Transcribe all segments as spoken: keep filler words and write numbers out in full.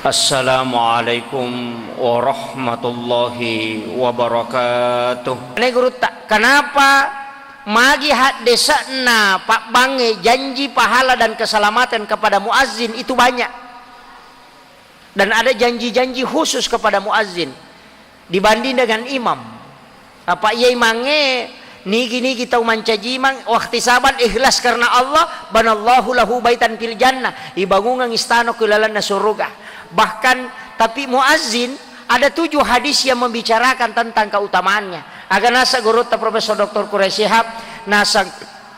Assalamualaikum warahmatullahi wabarakatuh. Ane gurutta, kenapa magi haddese'na pabbangnge janji pahala dan keselamatan kepada muazzin itu banyak? Dan ada janji-janji khusus kepada muazzin dibanding dengan imam. Apa iya imangnge nigi-nigi tau mancaji imang, wahtisaban ikhlas karena Allah, banallahu lahu baitan fil jannah, ibangungang istana ku lalenna suruga. Bahkan, tapi muazzin, ada tujuh hadis yang membicarakan tentang keutamaannya. Aga nasa gurutta Profesor Doktor Quraish Shihab, nasa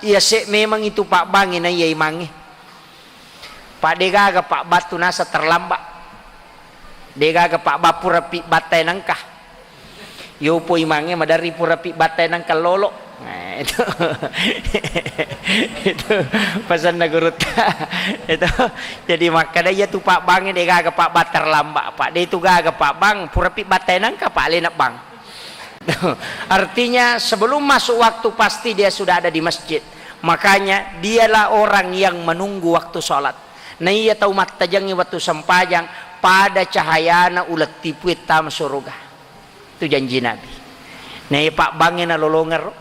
iya se memang itu pabbangnge na iya imangnge. Pa degaga pabbattu nasa terlambat. Degaga pabba pura pi battae nangka. Yopo imangnge maderri pura pi battae nangka lolo. Nah, itu. Itu pesanna gurutta. Itu. Jadi makkeda iya tu pabbangnge degaga pabba terlambat. Pa de tu gaga pabbang pura pi battae nangka pa lena bang. Artinya, sebelum masuk waktu, pasti dia sudah ada di masjid. Makanya, dialah orang yang menunggu waktu sholat. Na iya tau mattajengngi waktu sempajang, pada cahayana uleng tipue tama suruga. Itu janji Nabi. Na iya pabbangnge nalolongeng ro.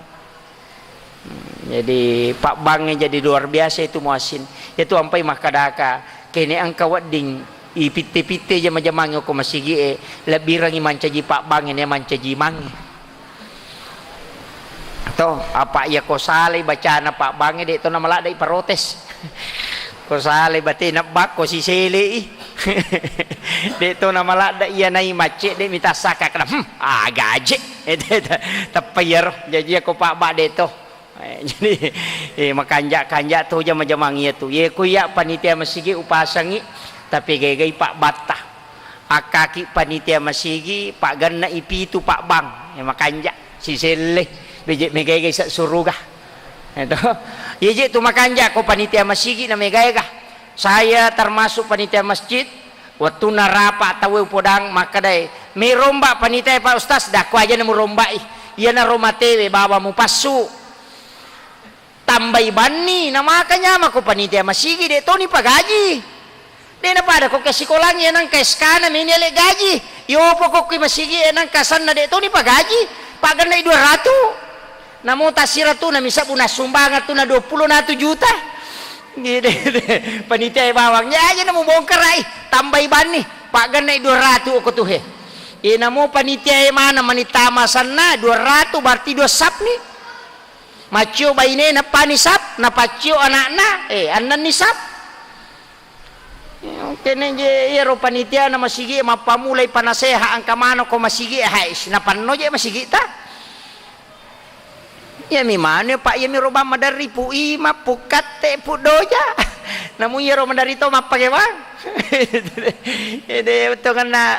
Hmm, jadi, pabbangnge jadi luar biasa itu muazzin. Itu ampai makkadaka, kene engka wedding ipitte-pitte jama-jamangnge ko masigi'e, lebbirangi mancaji pabbangnge na mancaji imangnge. To, apa iya ko salai bacana pabbangnge, de to namaladda iparotes. Ko salai batena bakko sisele'i. De to namaladda iya nai macce, de mitassaka kena, hmm, agaje. Teppa iyaro, jaji iya ko pabba de to. Eh, jadi, eh, makanja-kanja to jama-jamang iya tu. Ye, ku iya panitia masigi upasangi, tapi gai-gai pabbatta. Akkaki panitia masigi, paggenna ipitu pabbang. Eh, makanja, siselle, beje megai-gai sa suruga. Eh, to. Ye, je tu makanja ko panitia masigi na megaega. Saya termasuk panitia masjid, wettunna rapa tauwe upodang makkedae, "Meromba panitia, Pak Ustaz." Dakku aja na murombai. Iyana ro matewe baba mupassu. Tambai banni, na maka nyama ko panitia masigi, de toni pagaji. De na pada ko ke sikolangi, nangka S K na meni ale gaji. Yopo ko ki masigi, nangka sanna, de toni pagaji. Pagennai dua ratu. Namo tasiratu na misabbu na sumbangeng tu na dua puluh na tu juta. Gede, panitia bawang. Ya aja na mubongkarai, tambai banni. Pagennai dua ratu ko tu he. Inamo panitia e mana mani tama sanna dua ratu, berarti dua sap ni. Maccio baine napani sap, napaccio anakna, eh, annanni sap. Kene je iyaro panitia na masigi mappamulai panaseha angka mano ko masigi, hais, napanno je masigi ta. Iyami manu, Pak, iyami robang maderri, Pu Imam, Pu Katte, Pu Doja. Namu iyaro maderri to mappake bang. Ede wettongenna,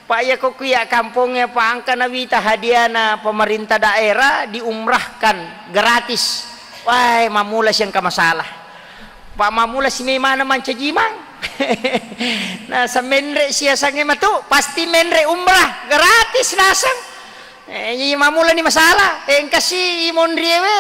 Pak, iya ko kuya kampongnge, Pak, engka nawita hadiahna pemerintah daerah diumrahkan gratis. Wah, mamula si engka masalah. Pak, mamula si memana mancaji imang. Nah, semenre si asangnge matu, pasti menre umrah gratis naseng. Eh, iya mamulani masalah. Eh, engkasi i Monrie we,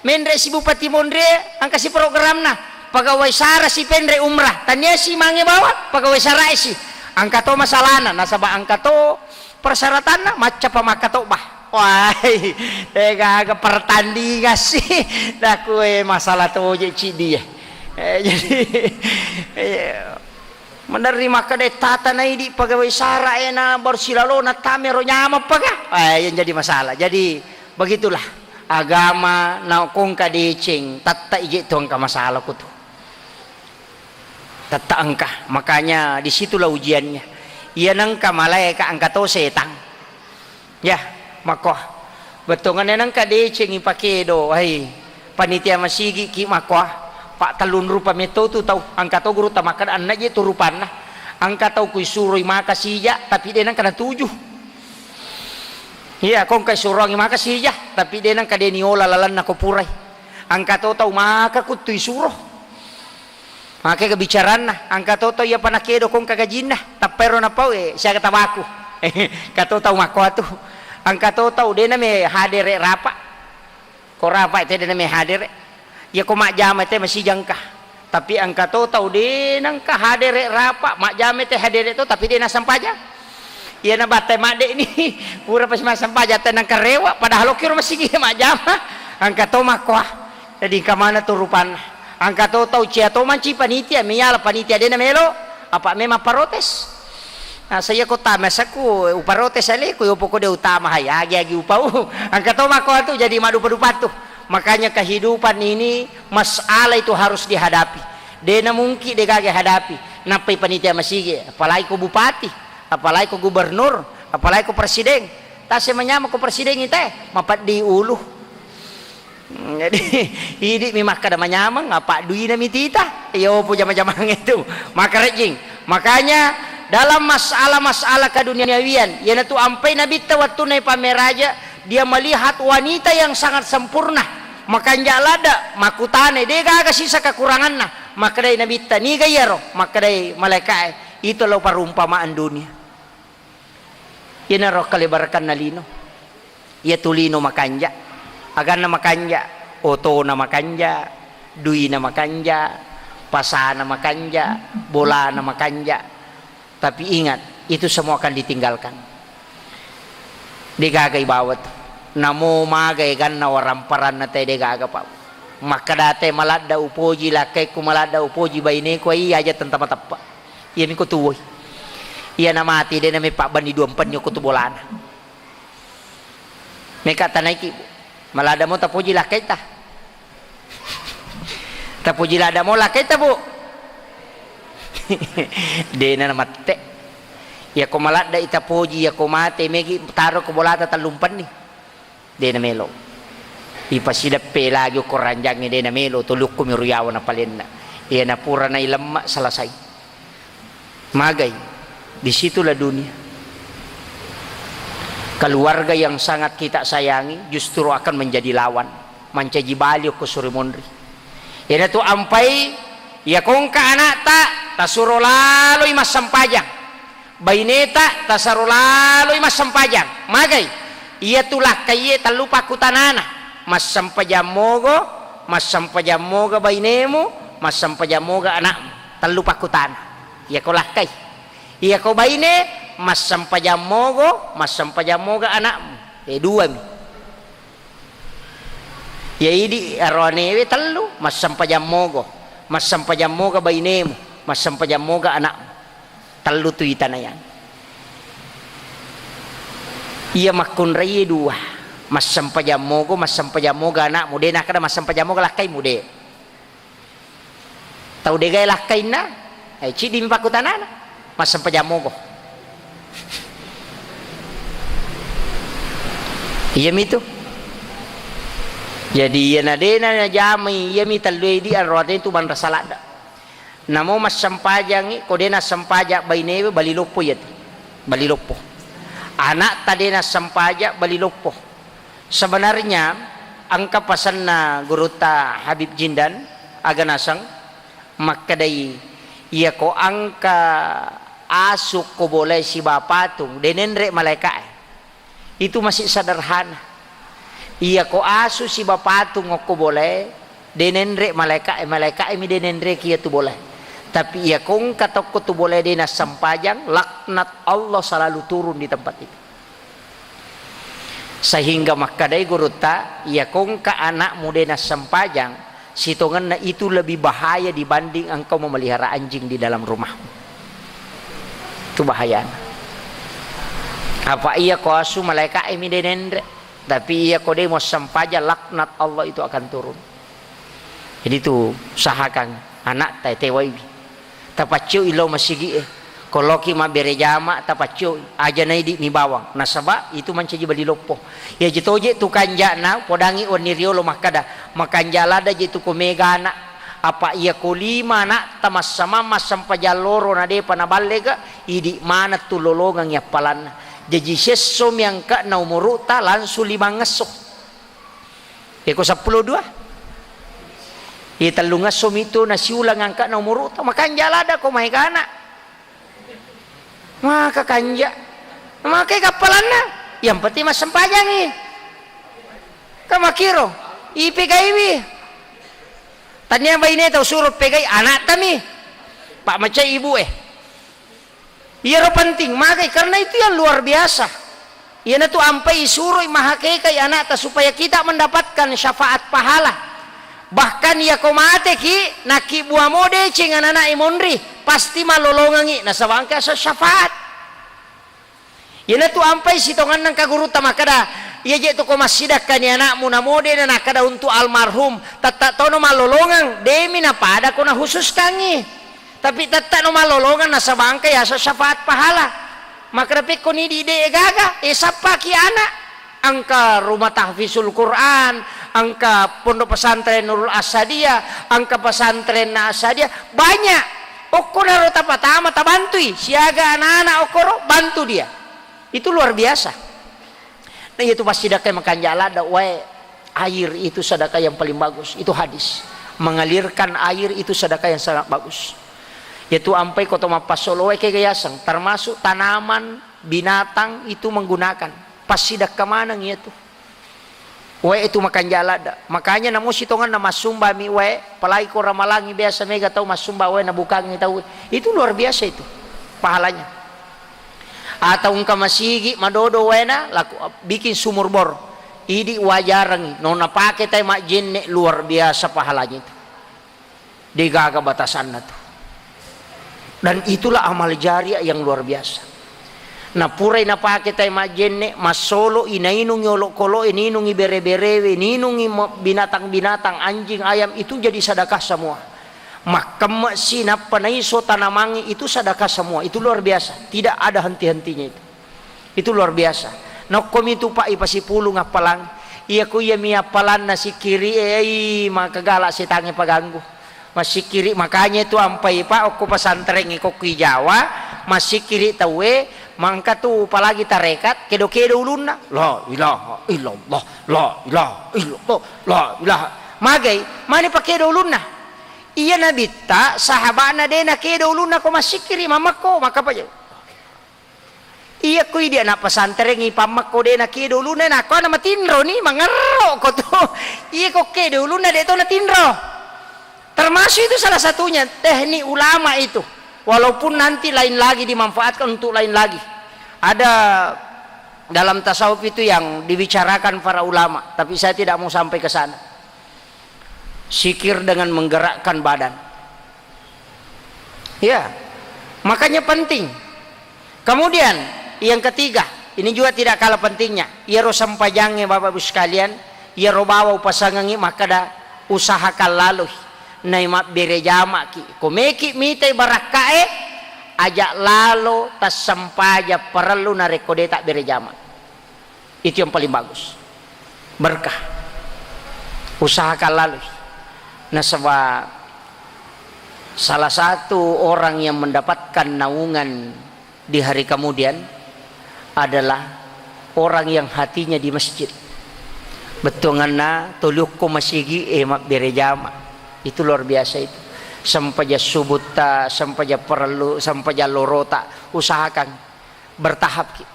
menre si Bupati Monrie, engkasi programna. Pegawai sara si penre umrah, tania si mange bawang, pegawai sara si. Engka to masalahna, nasaba engka to persyaratanna, macca pa makka to bah. Wah, eh, gaga pertandingan si. Dah kue masalah to je cidi ya. Eh, jadi, eh, Maderri makkeda tata naidi pegawai sara e na baru silalona tamero nyameng paga. Eh, yang jadi masalah. Jadi begitulah agama na kongka deceng, tatta ije tu engka masalah kutu. Tatta engka. Makanya disitulah ujiannya. Iya nengka malaika engka to setang. Ya, makkoa. Bettuanganna nengka decengi pakedo, hai, panitia masigi ki makkoa. Pak tellung rupa metto tu tau, engka to gurutta makkeda anna je tu rupanna. Engka tau kuisuroi maka sija, tapi de nengka natuju. Iya, ko engka isuroangi maka sija, tapi de nengka de niola lalenna ko purai. Engka to tau maka kuttu isuro. Makega bicaranna, engka to tau iya pa nakedo kongka gajinna, tappaero napau, eh, siaga tabaku. Engka to tau makkoa tu. Engka to tau de name hadere rapa. Ko rapa te de name hadere. Iya ko majjama te masijangka. Tapi engka to tau de nengka hadere rapa, majjama te hadere to, tapi de nassempajang. Iyana battai madde ni, pura pasi massempajang, te nengka rewa, padahal okkiro masigi majjama. Engka to makkoa. Jadi engka mana tu rupanna. Engka to tau cia to manci panitia, miyala panitia de namelo, apa memang protes. Nah, saya kota masaku uparotes aleku, yo poko de utama hai, agi-agi upau. Engka to makkoa tu jadi madupa-dupa tu. Makanya kehidupan ini masalah itu harus dihadapi. De namungki de gaga hadapi. Nappai panitia masigi, apalagi ko bupati, apalagi ko gubernur, apalagi ko presiden. Tase manyama ko presiden ite, mapeddi ulu. Hmm, jadi, idi mi makkada manyameng, apa duina mi tita? Iyo, pu jama-jamang itu. Maka rejing. Makanya, dalam masalah-masalah keduniawian, iyanatu ampai Nabitta wattunna pammeraja, dia melihat wanita yang sangat sempurna. Makanja ladda, makutane, de gaga sisa kekuranganna. Makkedai Nabitta, niga iyaro? Makkedai malaikae, itu lo perumpamaan dunia. Iyanaro kalebarekanna lino. Iyatu lino makanja. Aganna makanja, otona makanja, duina makanja, pasana makanja, bolana makanja. Tapi ingat, itu semua akan ditinggalkan. Degaga ibawa tu. Namo maga eganna waramparanna te degaga, Pak. Makkeda te maladda upoji lakkaikku, maladda upoji baineku, iya aja tentama teppa. Iyami ko tuwoi. Iyana mati, de nameppa banni dua empenni okko tu bolana. Meka tanaiki, Bu. Maladda mo tapoji lakkaita. Tapoji ladda mo lakkaita, Bu. De na mate. Iyako maladda ita poji, iyako mate megi taro ko bolata tellumpenni. De namelo. Ipasideppe lagi okko ranjangnge, de namelo, tolukku mi ruyawa napalenna. Iyana pura nailemma, selesai. Magai. Disitulah dunia. Keluarga yang sangat kita sayangi justru akan menjadi lawan. Mancaji bali okko suri monri. Iyanatu ampai, iyako engka anakta, tasuro laloi massempajang. Baineta tasaro laloi massempajang. Magai? Iyatu lakkaiye tellu pakkutanana. Massempajang mogo, massempajang moga bainemu, massempajang moga anakmu. Tellu pakkutana. Iyako lakkai. Iyako baine, massempajang mogo, massempajang moga anakmu. E, duami. Iya idi aroanewe tellu, massempajang mogo, massempajang moga bainemu, massempajang moga anakmu. Tellu tu itanayang. Iya makkunraiye dua, massempajang mogo, massempajang moga anakmu, de nakkeda massempajang moga lakkaimu, de. Tau degae lakkainna, eh, ciddi mi pakkutanana, massempajang mogo. Iyami tu. Jadi iyana dena najamai, iyami tellue idi anroane tu manrasa ladda. Namo massempajangi, ko dena sempajang bainewe, bali loppo iyatu. Bali loppo. Anakta dena sempajang, bali loppo. Sebenarnya, engka pasenna gurutta Habib Jindan, aga naseng, makkedai, iyako engka asu ko bolae siba patung, de nenre malaeka'e. Itu masih sederhana. Iyako asu siba patung okko bolae, de nenre malaeka'e, malaeka'e mi de nenreki iyatu bolae. Tapi iyako engka tokko tu bolae de nassempajang, laknat Allah selalu turun di tempat itu. Sehingga makkedai gurutta, iyako engka anakmu de nassempajang, sitongenna itu lebih bahaya dibanding engkau memelihara anjing di dalam rumahmu. Itu bahayana. Apa iyako asu malaeka'e mi de nenre, tapi iyako de muassempajang, laknat Allah itu akan turun. Jadi tu usahakan anakta tewaiwi. Tapaccoi lao masigi'e. Ko laoki mabbere jama, tapaccoi. Aja naidi mi bawang. Nasaba itu mancaji bali loppo. Iyaji toje tu kanja'na, podangi wenni riolo makkada, makanja ladda je tu ko mega anak. Apa iyako lima anakta massamang massempajang loro na depa naballega, idi maneng tu lolongengngi appalanna. Jaji siesso mi angka'na umuru'ta langsung limangngesso. Eko seppulo dua. Iye tellungesso mitu nasiulang angka'na umuru'ta, makanja ladda ko maegana. Maka kanja. Maka kappalanna. Yang penting massempajangi. Kamakiro. Ipegaiwi. Tania baine tau suro pegai ana'tami. Pak macai ibu eh. Iyaro penting magai karena itu yang luar biasa. Iyanatu ampai isuroi mahakekai ana'ta supaya kita mendapatkan syafaat pahala. Bahkan iyako mateki, nakkibbua mo deceng anana'e monri, pasti mallolongengi nasaba engka asa syafaat. Iyanatu ampai sitonganna engka gurutta makkeda, iya je tu ko massidakkani ana'mu namo de na nakkeda untuk almarhum, tetta tono mallolongeng, demi napada ko nahususkangngi. Tapi tetta no mallolongeng nasaba engka yaseng syafaat pahala. Makkeda pekkoni di de gaga, e sappaki ana'. Engka rumah tahfizul Quran, engka pondok pesantren Nurul Asadiyah, engka pesantren na Asadiyah, banyak. Okkonaro tapatama tabantui, siaga anak-anak okkoro bantu dia. Itu luar biasa. Nah, itu pasti dakai makanja ladda wae. Air itu sedekah yang paling bagus. Itu hadis. Mengalirkan air itu sedekah yang sangat bagus. Yaitu ampai koto mappassolo wae kega yaseng, termasuk tanaman, binatang itu menggunakan. Pasti dakka maneng itu. Wae itu makanja ladda. Makanya namo sitonganna massumbami wae, apalagi ko ramalangi biasa mega tau massumba wae nabukangi tau. Itu luar biasa itu pahalanya. Atau engka masigi madodo waena, laku bikin sumur bor. Idi wajarangi, no napake tai majjenne, luar biasa pahalanya itu. Degaga batasanna tu. Dan itulah amal jariah yang luar biasa. Napurai napake tai majjenne, massolo i nainungi olokoloe, ninungi bere-berewe, ninungi mo-, binatang-binatang, anjing, ayam, itu jadi sedekah semua. Makkemme si nappa naiso tanamangi, itu sedekah semua. Itu luar biasa. Tidak ada henti-hentinya itu. Itu luar biasa. Nokkomi tu, Pak, ipasipulung appalang. Iya ko iyami appalanna sikkiri e, ai, maka gala setangnge paganggu. Massikkiri, makanya itu ampai, Pak, okko pesantrengnge kokki Jawa, massikkiri tauwe, mangka tu apalagi tarekat, kedo-kedo ulunna. La ilaha illallah, la ilaha illallah, la ilaha. Magai, mani pakedo ulunna. Iya nabitta, sahabana de nakedo ulunna ko massikkiri, mammekko, maka paja. Iya ko idi anak pesantren i pammekko de nakedo ulunna, nakko ana matinro ni, mangerro ko tu. Iya ko kedo ulunna de to natinro. Termasuk itu salah satunya teknik ulama itu. Walaupun nanti lain lagi dimanfaatkan untuk lain lagi. Ada dalam tasawuf itu yang dibicarakan para ulama, tapi saya tidak mau sampai ke sana. Sikir dengan menggerakkan badan. Ya, makanya penting. Kemudian, yang ketiga, ini juga tidak kalah pentingnya. Iyaro sempajangnge, Bapak Ibu sekalian, iyaro bawa upasangengi makkeda usahakan lalui. Nai mabbere jamaki. Ko meki mitai barakkae, ajak lalo tassempajang parellu narekko de tabbere jama. Itu yang paling bagus. Berkah. Usahakan lalui. Nasaba salah satu orang yang mendapatkan naungan di hari kemudian adalah orang yang hatinya di masjid. Bettuanganna toliokko masigi e mabbere jama. Itu luar biasa itu. Sempajang subutta, sempajang parellu, sempajang lorota, usahakan bertahap ki.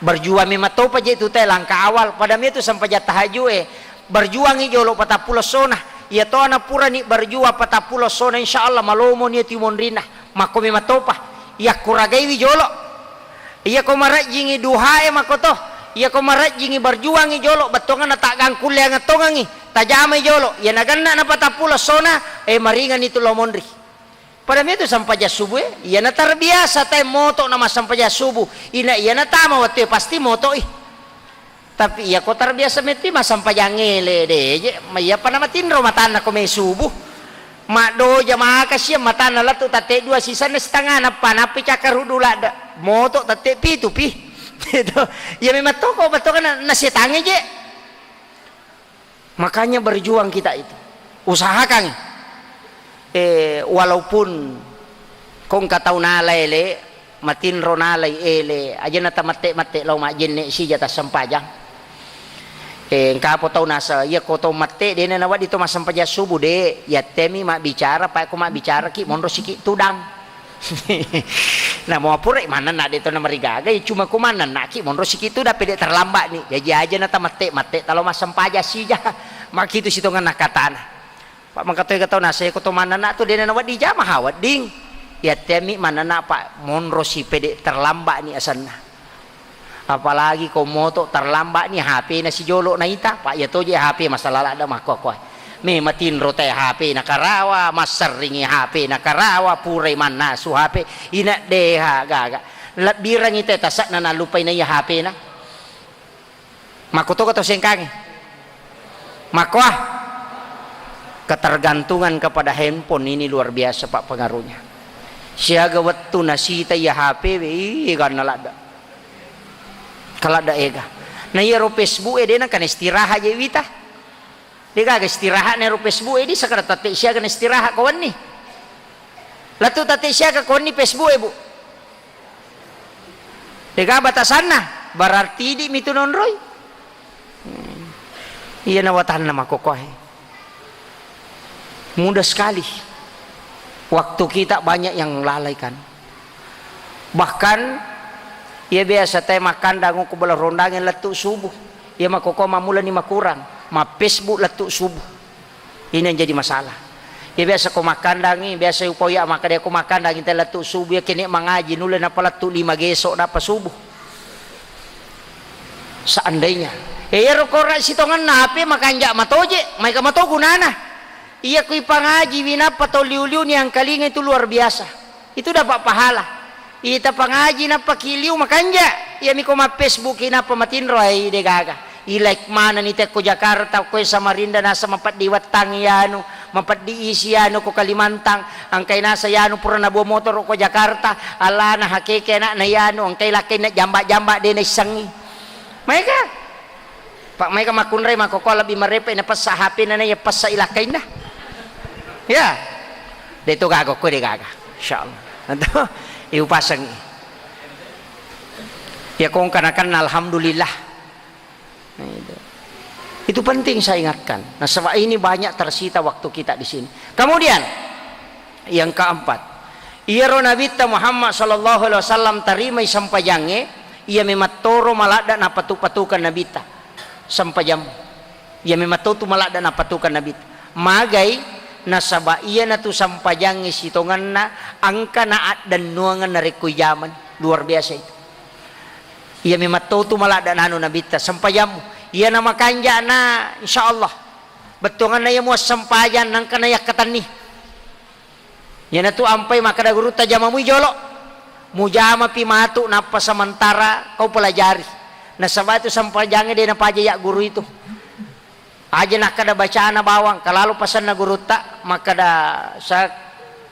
Berjuang memang topa je tu te langkah awal, pada me tu sempajang tahajud e. Berjuangi jolo patappulo sona. Iya to ana purani berjuang patappulo sona, insya Allah malomo ni tu monrina. Makko memang topa. Iya kuragaiwi jolo. Iya ko marajjingi duha e makko to. Iya ko marajjingi berjuangi jolo, bettuanganna taggangkulle angettongangi. Tajamai jolo. Iya naganna na patappulo sona, e maringani tu lo monri. Pada metu sempajang subuh e, iyana terbiasa tae moto na massempajang subuh. Ina iyana tama wettu e pasti moto i. Tapi iya ko terbiasa metti massempajang ele de je, ma iya pa na matinro matanna ko mai subuh. Maddoja maka sia matanna lettu tatte dua sisenna setengah nappa nappi cakkaruddu ladde. Moto tatte pitu pi. Itu. Iya memang toko bettuanna na setange je. Makanya berjuang kita itu. Usahakan. Eh, walaupun ko engka tau nala ele, matinro nalai ele, aja na tamette-mette lao majjenne sija tassempajang. Eh, engka apa tau nasa, iya ko tau mette, dena nawedding to massempajang subuh, de, yattemi mabbicara, pa ko mabbicara ki, monro siki tudang. Namo pura manenna de to namarigaga, ya cuma ko manenna ki monro siki tu dape de terlambat ni. Jaji aja na tamette-mette talo massempajang sija. Makitu sitonganna katana. Pak, mangkatoi gatau naseko to manana tu dena nawedding jama ha wedding. Yattemi manana, Pak, monro si pede terlambat ni asenna. Apalagi ko moto terlambat ni H P na sijolo naita, Pak, ya toje H P masalah ladda makkuakuai. Me matinro te H P na karawa, masserringi H P na karawa, purai mannasu H P, ina deha gaga. Lebbirangi te tasak na nalupai na iya H P na. Makkutoga to sengkange? Makkoa. Ketergantungan kepada handphone ini luar biasa, Pak, pengaruhnya. Siaga wettu nasita iya H P we, ih, ganna ladda. Kaladda ega. Na iyaro Facebook e de nangka na istirahat je wita. De gaga istirahat na ero Facebook e, di sakara tette siaga na istirahat ko wenni. Lettu tette siaga ko wenni Facebook e, Bu. Dega batasanna, berarti idi mitu nonroi. Hmm. Iya na watanna makokoe. Mudah sekali. Waktu kita banyak yang lalaikan. Bahkan, iya biasa te makkandang ko bala rondange lettu subuh. Iya makokoe mammulani makurang, ma Facebook lettu subuh. Ini yang jadi masalah. Ya, biasa ko makkandangi, biasa upau ya makkeda ko makkandangi tella tu subuh ya, kene mangaji nulle nappa lettu lima geso nappa subuh. Seandainya. Ya, iyaro kora sitongenna H P makanja matoje, maega mato gunana. Iya kui pangaji winappa tau liu-liu ni angkalinga itu luar biasa. Itu dapat pahala. Ita pangaji nappa ki liu makanja. Iya miko ma Facebook ki nappa matinro ai de gaga. I like mana ni tekko Jakarta, ko Samarinda nasa mapeddi wettang yanu, mapeddi isi yanu ko Kalimantan, angkai nasa yanu pura nabuang motor ko Jakarta, alana hakeke anak na yanu, angkai lakkainna jamba-jamba de naissengi. Maega? Pak, maega makkunrai makkokkoe lebbi marepe na pessa H P na, na iya pessa ilakkainna. Ya. De to gaga ko de gaga. Insyaallah. Nanti iupasengi. Ya kongka nakenna alhamdulillah. Nah, itu. Itu penting saya ingatkan. Nasaba ini banyak tersita waktu kita di sini. Kemudian, yang keempat, iyaro Nabitta Muhammad sallallahu alaihi wasallam tarimai sempajangnge, iya memang toro maladda napatu-patukan Nabitta sempajammu. Iya memang totu maladda napatukan Nabitta. Magai, nasaba iyanatu sempajangnge sitongenna engka na addennuangeng narekko ijamani. Luar biasa itu. Iya memang totu maladda nanu Nabitta sempajammu. Iyana makanja'na, insyaallah. Bettuanganna iya muassempajang nangka na yakkatenni. Iyanatu ampai makkeda gurutta, jamamui jolo. Mujamapi matu nappa sementara kau pelajari. Nasaba itu sempajangnge de napaja ya guru itu. Aja nakkeda bacana bawang, kalalo pasenna gurutta, makkeda sa-,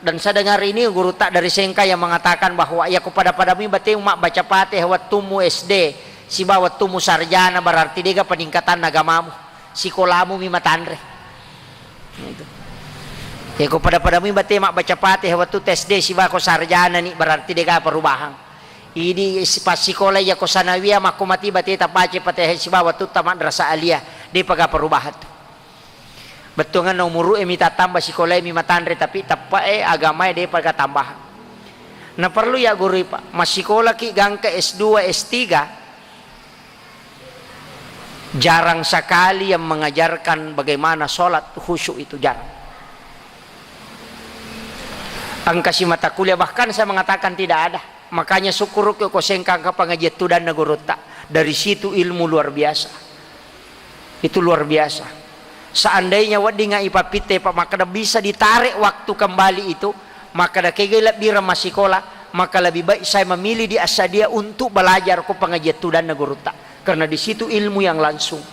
dan saya dengar ini gurutta dari Sengka yang mengatakan bahwa iya ko pada-padamui batemu mabbaca Fatihah wettummu S D sibawa wettummu sarjana, berarti dega peningkatanna agamamu. Sikolamu mi matanre. Itu. Ya, ko pada-padamui bate mabbaca Fatihah wettu S D sibawa ko sarjana ni, berarti dega perubahan. Idi si-, passikola iya ko sanawiyah makko mati bate tabaca Fatihah sibawa wettu ta madrasah aliyah, depaga perubahan tu. Bettuanganna umuru e mi tattamba, sikola e mi matanre, tapi teppe e agama e depaga tambahan. Na perlu ya guru, Pak, massikola ki gangka S dua, S tiga, jarang sekali yang mengajarkan bagaimana sholat khusyuk itu, jarang. Engka si mata kuliah, bahkan saya mengatakan tidak ada. Makanya syukur ko Sengka engka pengajian tudanna gurutta. Dari situ ilmu luar biasa. Itu luar biasa. Seandainya weddingnga ipappitte, Pak, makkeda bisa ditarik waktu kembali itu, makkeda kegai lebbireng massikola, maka lebih baik saya memilih di Assadia untuk belajar ko pengajian tudanna gurutta. Karena di situ ilmu yang langsung.